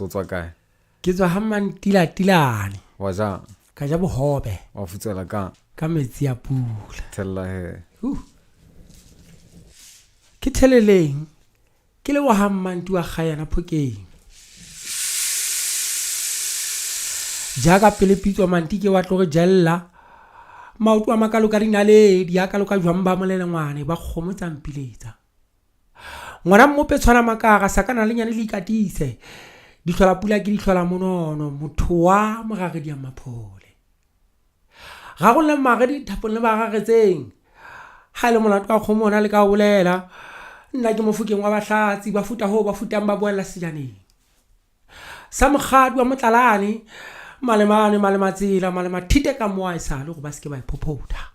O tswa kae? Ke tswa ha Mantilatilane. Wa jang? Ka ja bohobe. Wa futswela kang? Ka metsi a pula. Thella he. Uh. Ke theleleng. Ke le wa ha Mmanti wa Kgayana Phokeng. Jaaka pele pitswa Manti ke wa tlo re jella. Maoto a makalo ka dinaledi, a kalo ka jwang ba molelengwane ba kgomo tsa mpiletsa. Ngwana mmope tshwana makara sakana le nyane le ikatise. Dihlola pula ke dihlola monono motho wa moraredi ya maphole. Rarolle mare dithapong le bararetseng. Ha e le molato wa kgomo ona le ka o bolela. Nna ke mofokeng wa bahlatsi ba futa hoo ba futang ba boella sejaneng. Sa mokgadi wa motlalane malemane malematsela malemathite ka moa e sale gore ba se ke ba e phophotha.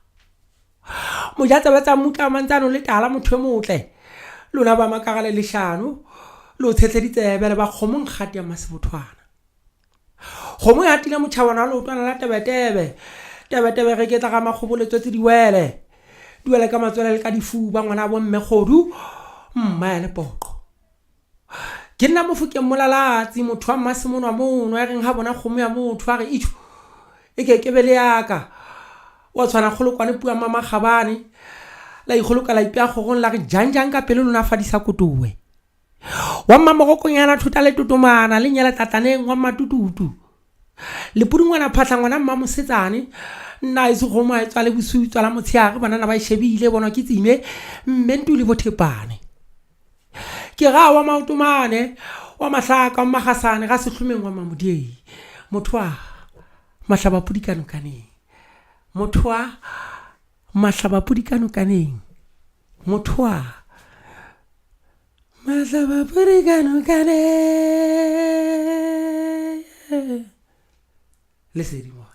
Mojatsebe tsa mmutla mantsano le tala motho e motle. Lona ba makara le leshano le o tshetlhe ditsebe le ba kgomo nkgati ya masebothwana. Kgomo ya tila motšhabana wa leotwana la tebetebe. Tebetebe re ketla ga makgobo le tswetse diwele. Diwele ka matswele le ka difuba ngwana bo mme kgodu mma ya lepoqo. Ke nna Mofokeng Molalatsi, motho wa mmasemonwa mono ya reng ha bona kgomo ya motho a re itjho e ke ke be le yaka. Wa tshwana kgolokwane pua mmamakgabane la ikgoloka la ipea kgorong la re jang jang ka pelo lona fa di sa kotowe. Wa mmamorokonyana thota le totomana le nyela tlatlaneng wa mmatututu. Lepudungwana phahla ngwana mmamosetsane nna e se kgomo a e tswale bosiu tswala motshehare banana ba e shebile bonwa ke tsime mme ntuli bothepane. Ke ra wa maoto mane, wa mahlaka, wa magasane, ga sehlomeng wa mamodiei. Motho wa mahlabapudi ka nokaneng. Motho wa mahlabapudi ka nokaneng. Motho wa mahlabapudi ka nokaneng. Lesedi mo.